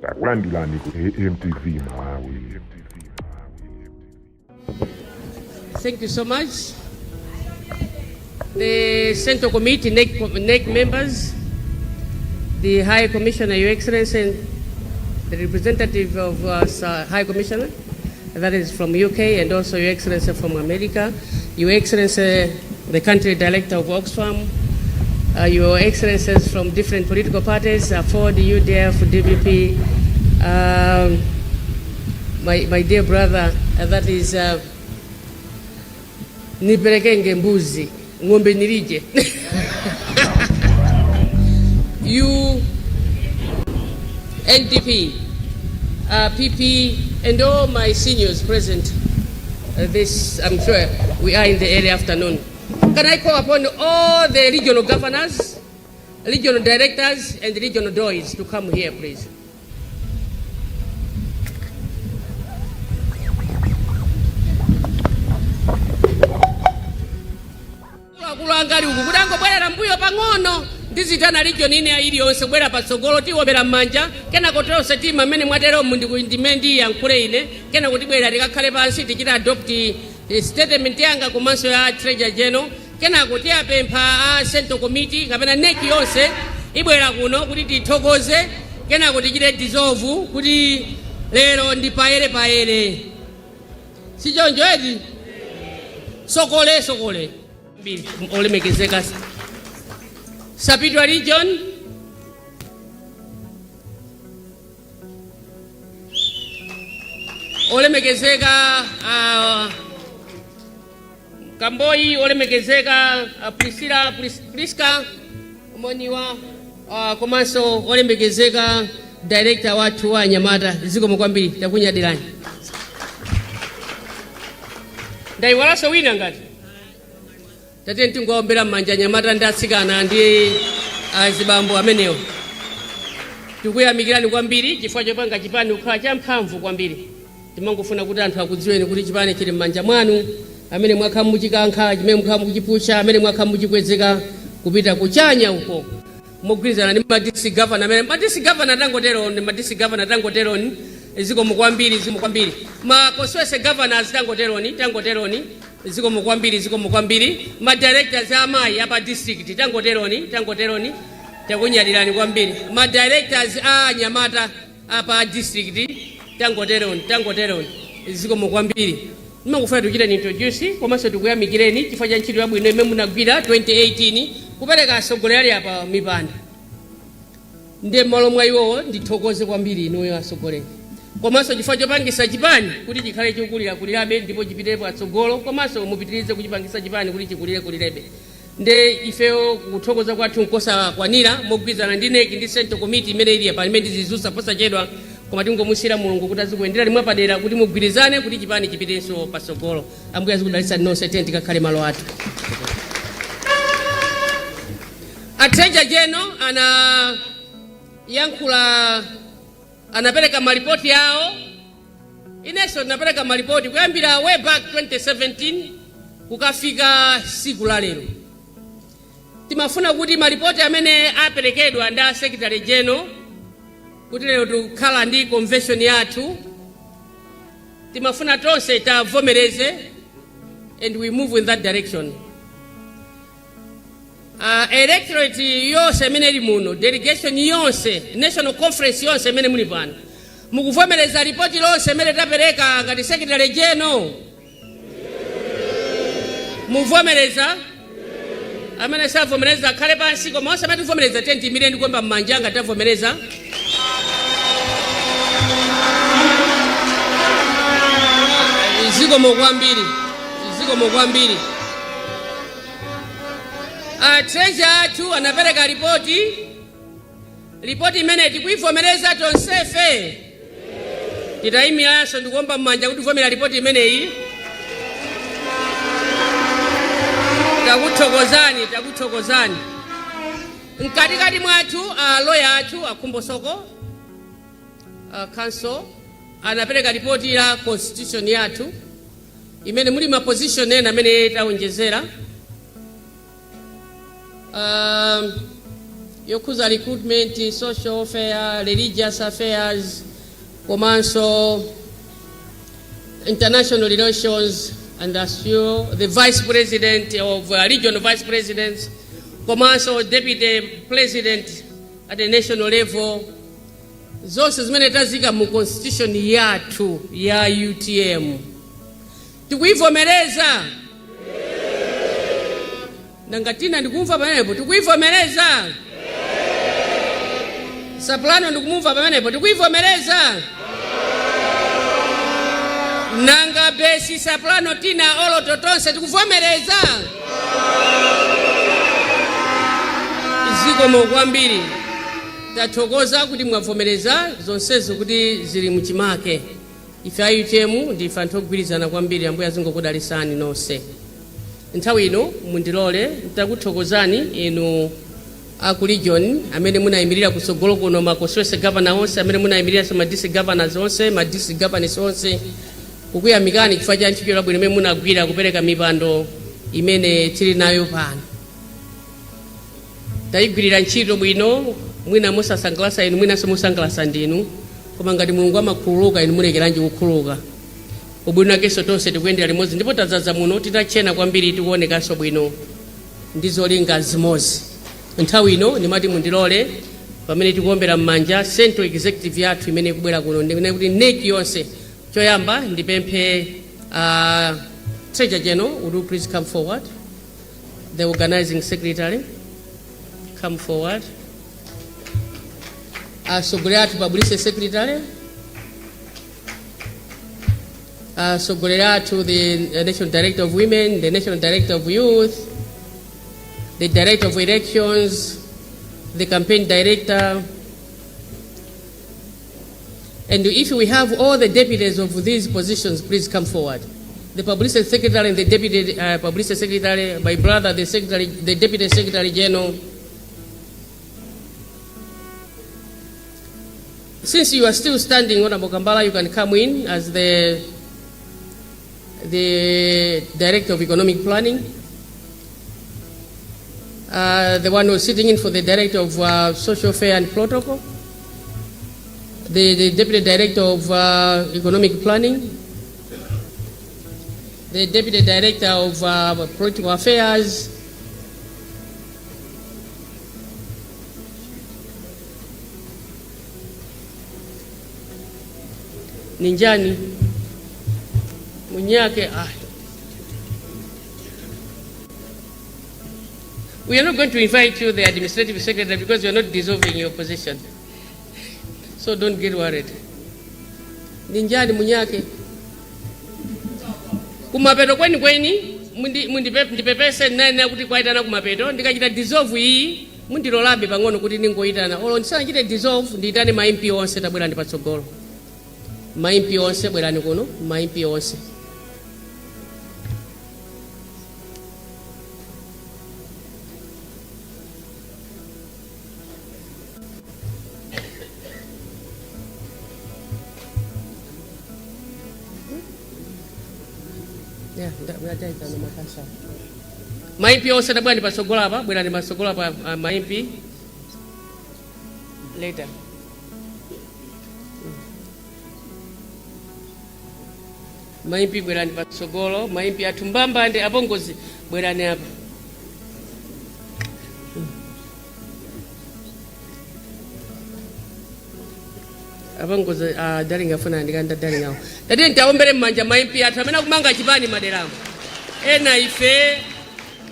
Takulandirani ku AMTV Malawi. Thank you so much. The Central Committee, NEC members, the High Commissioner, Your Excellency, and the representative of High Commissioner, that is from UK, and also Your Excellency from America, Your Excellency, the Country Director of Oxfam, Your Excellencies from different political parties, AFORD, UDF, DPP, my dear brother, that is niperekenge mbuzi ng'ombe nilije you NDP, PP, and all my seniors present. This, I'm sure we are in the early afternoon. Can I call upon all the regional governors, regional directors, and regional DOIs to come here, please? Akulu angali uku kuti angobwerera mbuyo pang'ono. Ndizitana region ine iliyonse kubwera patsogolo, tiwombera m'manja, kenako tonse tima mmene mwateromu ndime ndiyankhule ine, kenako tibwera tikakhale pansi, tichita adopt statement yanga komanso ya Treasurer General. Kenako tiyapempha a Central Committee kapena NEC yonse ibwera kuno kuti tithokoze, kenako tichite dissolve kuti lero ndi payere payere, sichoncho eti? Sokole sokole mbiri. Olemekezeka Sapitwa Region, olemekezeka Kamboi, olemekezeka Priscilla, Priska Moniwa, komanso olemekezeka director wathu wa anyamata, zikomo kwambiri, takunyadirani. Ndayiwalanso wina ngati tate. Tingowaombera m'manja anyamata ndi atsikana ndi azibambo amenewo. Tikuyamikirani kwambiri chifukwa chopanga chipani kukhala champhamvu kwambiri. Timangofuna kuti anthu akudziweni kuti chipani chili m'manja mwanu, amene mwakhala muchikankha, chimene mwakhala mukuchipusha, amene mwakhala muchikwezeka kupita kuchanya uko mogwirizana ndi ma district governor. Amene ma district governor tangoteroni, ma district governor tangoteroni, zikomo kwambiri, zikomo kwambiri. Ma constituency governors tangoteroni, tangoteroni, zikomo kwambiri, zikomo kwambiri. Ma directors amayi apa district tangoteroni, tangoteroni, takunyadirani kwambiri. Ma directors a anyamata apa district tangoteroni, tangoteroni, zikomo kwambiri. Ndimangofuna tichiteni introduce komanso tikuyamikireni chifukwa cha ntchito yabwino imene munagwira 2018 kupereka atsogoleri apa mipando. Ndiye m'malo mwa iwowo ndithokoze kwambiri inuyo atsogoleri, komanso chifukwa chopangisa chipani kuti chikhale chikukulirakulirabe ndipo chipite patsogolo, komanso mupitirize kuchipangisa chipani kuti chikulire-kulirebe. Nde ifeyo kuthokoza kwathu nkosakwanira mogwirizana ndi NEC ndi Central Committee imene ili apa, imene ndizizusa posachedwa, koma tingomusiyira Mulungu kuti azikuyenderani mwapadera kuti mugwirizane kuti chipani chipitenso patsogolo. Ambuye azikudalitsani nonse. Tiyeni tikakhale malo athu. A Treasurer General anayankhula, anapereka malipoti awo. Inenso ndinapereka malipoti kuyambira way back 2017 kukafika siku la lero. Timafuna kuti malipoti amene aperekedwa ndi a Secretary General, kuti lero tikukhala ndi convention yathu, timafuna tonse tavomereze and we move in that direction. Electorate yonse imene ili muno, delegation yonse, national conference yonse imene muli pano, mukuvomereza ripoti lonse imene tapereka ngati Secretary General? Muvomereza? Amene savomereza akhale pansi, koma onse amene tivomereza, tiyeni tiyimire ndi kuomba m'manja ngati tavomereza. Zikomo kwambiri, zikomo kwambiri. A Treasurer athu anapereka ripoti, ripoti imene tikuivomereza tonsefe. Titayimiranso ndikuomba m'manja kuti tivomera ripoti imeneyi. Takuthokozani, takuthokozani. Mkatikati mwathu a lawyer athu Akhumbo Soko, counsel, anapereka ripoti la constitution yathu imene muli ma position ena amene tawonjezera. yokhuza recruitment, social welfare, religious affairs, komanso international relations, and as you the vice president of regional vice presidents, komanso deputy president at the national level, zonse zimene tazika mu constitution yathu ya UTM, tikuivomereza. Nanga tina ndikumva pamenepo? Tikuivomereza. Soprano, ndikumumva pamenepo? Tikuivomereza. Nanga besi, soprano, tina, oloto, tonse tikuvomereza. Zikomo kwambiri. Tathokoza kuti mwavomereza zonsezo kuti zili mchimake. Ife a UTM ndife anthu ogwirizana kwambiri. Ambuye azingokudalisani nonse. Nthawi ino mundilole ntakuthokozani inu aku region amene munayimirira kutsogolo kuno, ma constituency governor onse amene munayimirira, ma district governors onse, ma district governors onse, kukuyamikani chifukwa cha ntchito yabwino imene munagwira kupereka mipando imene tili nayo pano. Tayigwirira ntchito bwino, mwina musasangalasa inu, mwinanso musangalasa ndinu, koma ngati Mulungu amakhululuka, inu mulekeranji kukhululuka? Ubwino wakenso tonse tikuyendera limodzi, ndipo tadzaza muno titachena kwambiri, tikuonekanso bwino ndi zolinga zimodzi. Nthawi ino ndimati mundilole, pamene tikuombera m'manja central executive yathu imene ikubwera kuno, ndimene kuti NEC yonse, choyamba ndipemphe Treasurer General, would you please come forward? The organizing secretary, come forward. Atsogoleri athu, publicity secretary, atsogoleri athu, the national director of women, the national director of youth, the director of elections, the campaign director, and if we have all the deputies of these positions, please come forward. The publicity secretary and the deputy publicity secretary, my brother, the secretary, the deputy secretary general. Since you are still standing, Honorable Kambala, you can come in as the director of economic planning. The one who's sitting in for the director of social affairs and protocol, the deputy director of economic planning, the deputy director of political affairs, Ninjani Munyake. Ah. We are not going to invite you, the administrative secretary, because you are not dissolving your position. So don't get worried. Ninjani Munyake. Kumapeto kweni kweni, ndipepese nane kuti kwaitana kumapeto. Ndikachita dissolve iyi, mundilolabe pang'ono kuti ningoyitana. Olo ndisanachite dissolve, ndiyitane ma MP onse. Tabwerani patsogolo. Ma MP onse, bwerani kuno, ma MP onse. Yeah, ndaitana makasa. Ma MP onse, tabwerani patsogolo apa, bwerani patsogolo apa, ma MP. Later. Ma MP, bwerani patsogolo. Ma MP athu mbambande, apongozi, bwerani apa. Apongozi, darling, afuna ndikanda darling awo. Tatiye ntaombere mmanja ma MP athu amene akumanga chipani maderamo. Ena ife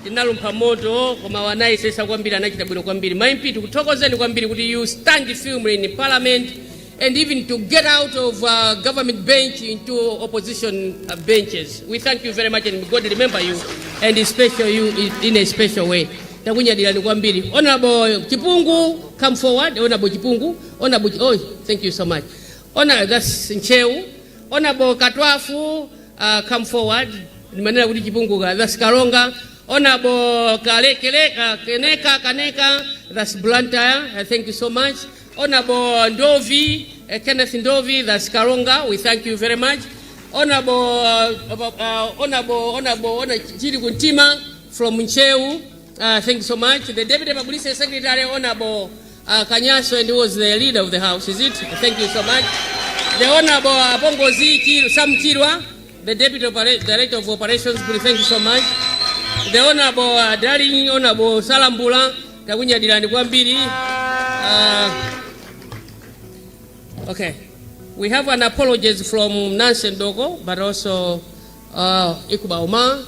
tinalumpha moto, koma wanayesesa kwambiri, anachita bwino kwambiri. Ma MP, tikuthokozeni kwambiri kuti you stand firmly in parliament and even to get out of government bench into opposition benches. We thank you very much, and God remember you and special you in a special way. Takunyadirani kwambiri. Honorable Chipungu, come forward. Honorable Chipungu, Honorable, oh, thank you so much. Honor, that's Ncheu. Honorable Katwafu, come forward. Nimanena kuti Chipungu, that's Karonga. Honorable Kale, Kele, Keneka, Kaneka, that's Blantyre. Thank you so much. Honorable Ndovi, Kenneth Ndovi, that's Karonga. We thank you very much. Honorable, Honorable, Honorable, Honorable Chiri Kuntima from Ncheu. Thank you so much. The Deputy Publicity Secretary, Honorable Kanyaso, and who was the leader of the house, is it? Thank you so much. The Honorable Pongozi Sam Chirwa, the Deputy Director of Operations, please, thank you so much. The Honorable Darling, Honorable Salambula, takunyadirani kwambiri. Okay. We have an apologies from Nancy Ndoko, but also Ikuba Omar,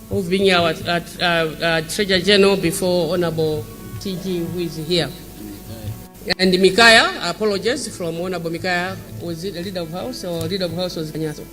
who's been our Treasurer General before Honorable TG, who is here. And Mikaya, apologies from Honorable Mikaya, was it the leader of house or leader of house was Kanyaso?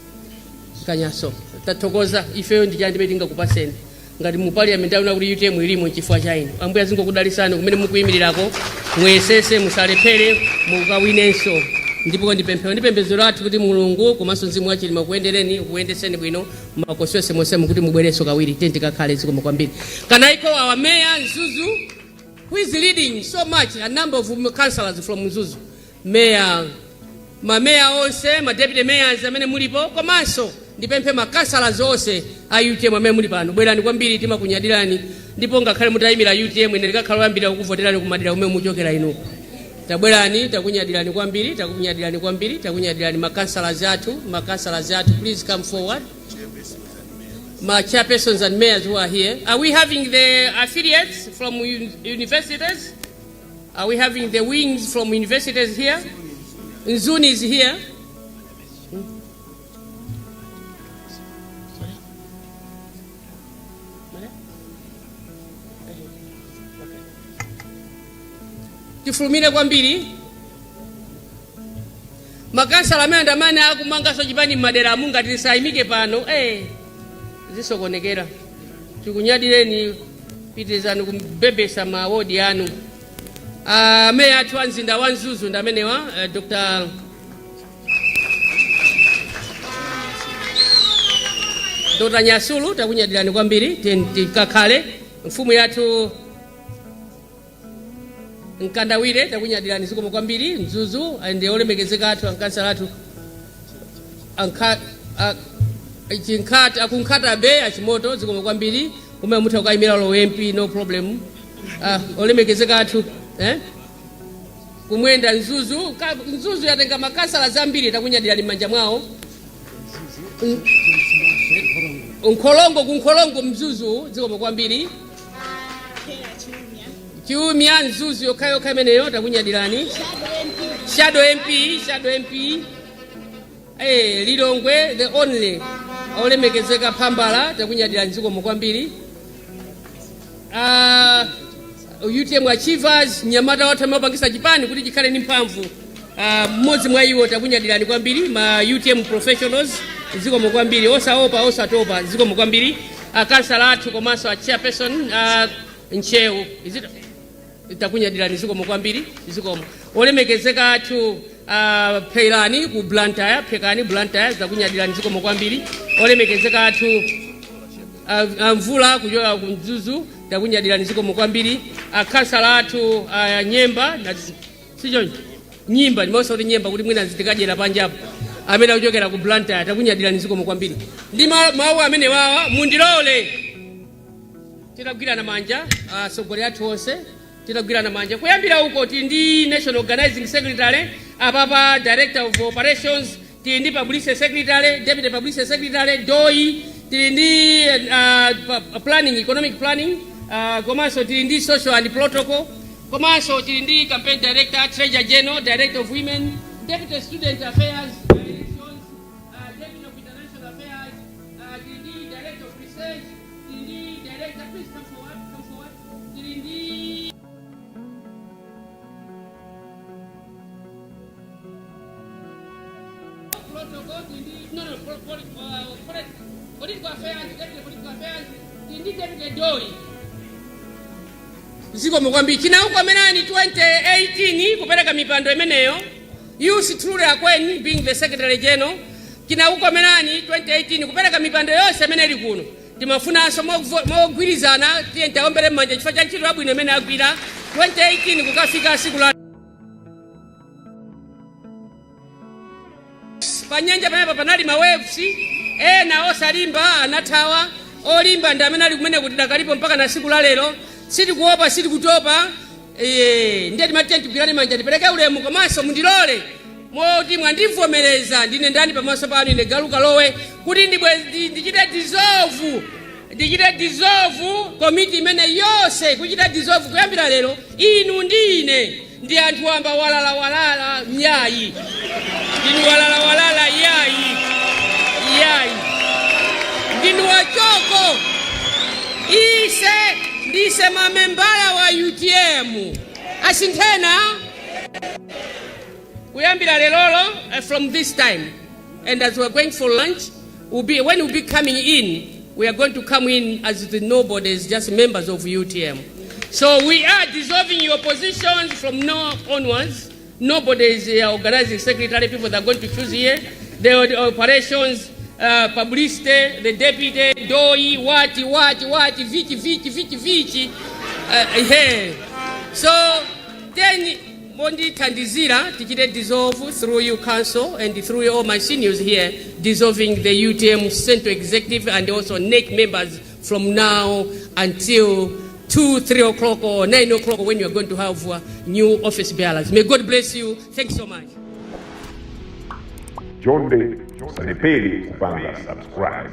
Kanyaso. Tathokoza, ifeyo ndi chandi tingakupaseni ngati mu parliament auna kuti UTM ilimo chifukwa cha inu. Ambuye azingokudalisani kumene mukuyimirirako, muyesese, musalephere, mukawinenso. Ndipo ndipemphero ndi pembedzo lathu kuti Mulungu komanso mzimu wa Chilima kuyendereni, kuyendeseni bwino makoswese monsemo kuti mubwerenso kawiri. Tiye tikakhale. Zikomo kwambiri. Can I call our mayor, Mzuzu, who is leading so much, a number of councillors from Mzuzu? Mayor, mameya onse, ma deputy mayors amene mulipo, komanso ndipemphe ma councillors onse a UTM amene muli pano, bwerani kwambiri, timakunyadirani. Ndipo ngakhale mutayimira UTM, ine ndikakhala oyambira kukuvoterani kumadera kumene muchokera inuko. Tabwerani, takunyadirani kwambiri, takunyadirani kwambiri, takunyadirani. Ma councillors athu, ma councillors athu, please come forward. Ma chairpersons and mayors who are here. Are we having the affiliates from universities? Are we having the wings from universities here? Mzuni is here. Sorry? Okay. Tifulumire kwambiri. Makansala amene andamane akumanganso chipani m'madera amu, ngati tisayimike pano, zisokonekera. Tikunyadireni, pitirizani kubebesa mawodi anu. Meya athu a mzinda wa Mzuzu ndi amenewa, Dr. Nyasulu, takunyadirani kwambiri. Tikakhale mfumu yathu Mkandawire, takunyadirani, zikomo kwambiri. Mzuzu ndi olemekezeka athu, ankansala athu chinkhata akunkhata be achimoto, zikomo kwambiri. Kumene mutha kukayimira lo MP, no problem. Olemekezeka athu, Kumwenda, Mzuzu. Mzuzu yatenga makansala zambiri, takunyadirani m'manja mwawo. Nkholongo, kunkholongo Mzuzu, zikomo kwambiri. Chiumia, Mzuzu yokhayokha imeneyo, takunyadirani. Shadow MP, Shadow MP, Lilongwe the only olemekezeka Phambala, takunyadirani, zikomo kwambiri. UTM Achievers, mnyamata wathu amapangisa chipani kuti chikhale ndi mphamvu, mmodzi mwa iwo, takunyadirani kwambiri. Ma UTM professionals, zikomo kwambiri, osaopa, osatopa, zikomo kwambiri. Akansala athu komanso a chairperson, Nchewu, is it? Takunyadirani, zikomo kwambiri, zikomo. Olemekezeka athu, Pheirani ku Blantyre, Phekani Blantyre, takunyadirani, zikomo kwambiri. Olemekezeka athu, Mvula kuchoka ku Mzuzu, takunyadirani, zikomo kwambiri. Akhansala athu, Nyemba sichoncho, Nyimba, ndimaosa kuti Nyemba kuti mwina zitikadyera panjapo, amene akuchokera ku Blantyre, takunyadirani, zikomo kwambiri. Ndi mawu amene wawa, mundilole titagwirana manja, atsogoleri athu onse titagwirana manja kuyambira uko. Tili ndi national organizing secretary apapa, director of operations, tili ndi publicity secretary, deputy publicity secretary, doi, tili ndi planning, economic planning, komanso tili ndi social and protocol, komanso tili ndi campaign director, treasurer general, director of women, deputy student affairs, elections, deputy of international affairs, tili ndi director of research, tili ndi director, please come forward, come forward, tili ndi protocol, tili ndi no political affairs, deputy political affairs, tili ndi deputy doi, zikomo kwambiri. Chinaukomerani 2018 kupereka mipando imeneyo, yours truly Akweni being the secretary general, chinaukomerani 2018 kupereka mipando yonse imene ili kuno. Timafunanso mogwirizana, tiye tiwaombere m'manja chifukwa cha ntchito yabwino imene agwira 2018 kukafika siku la pa nyanja pamenepa. Panali ma waves ena osalimba anathawa, olimba ndi amene ali kumene kuti dakalipo mpaka na siku la lero. Sitikuopa, sitikutopa. Ndiye timati tigwirane manja, tipereke ulemu, komanso mundilole moti mwandivomereza ndine ndani pamaso panu, ine Galuka Lowe, kuti ndichite dissolve komiti imene yonse, kuchita dissolve kuyambira lero. Inu ndi ine ndi anthu wamba, walala walala myayi, ndinu walala walala yayi yayi, ndinu wachoko. Ise ndise mamembala wa UTM asinthena kuyambira lerolo. From this time and as we're going for lunch, when we'll be coming in, we are going to come in as the nobodies, just members of UTM. So we are dissolving your positions from now onwards. Nobody is organizing secretary, people that are going to choose here, the operations, publicity, the deputy, doi, what, what, what, vichi, vichi, vichi, vichi. Hey. So then mondithandizira tichite dissolve through you council and through all my seniors here, dissolving the UTM Central Executive and also NEC members from now until 2, 3 o'clock or 9 o'clock, when you are going to have new office bearers. May God bless you. Thanks so much. Chonde musalephere kupanga subscribe.